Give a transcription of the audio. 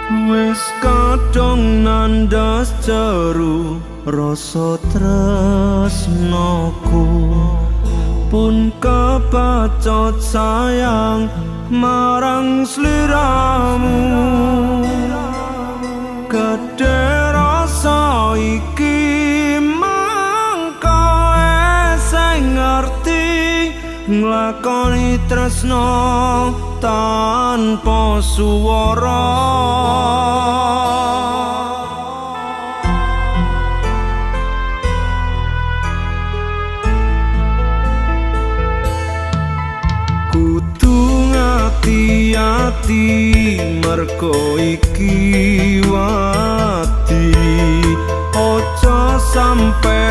Wis kadung nandas jeru rasa tresnoku, pun kepacot sayang marang sliramu. Gedhe rasa iki mangko sing ngerti, nglakoni tresno tanpa suwara. Kudu ngati-ati mergo iki wadi, aja sampe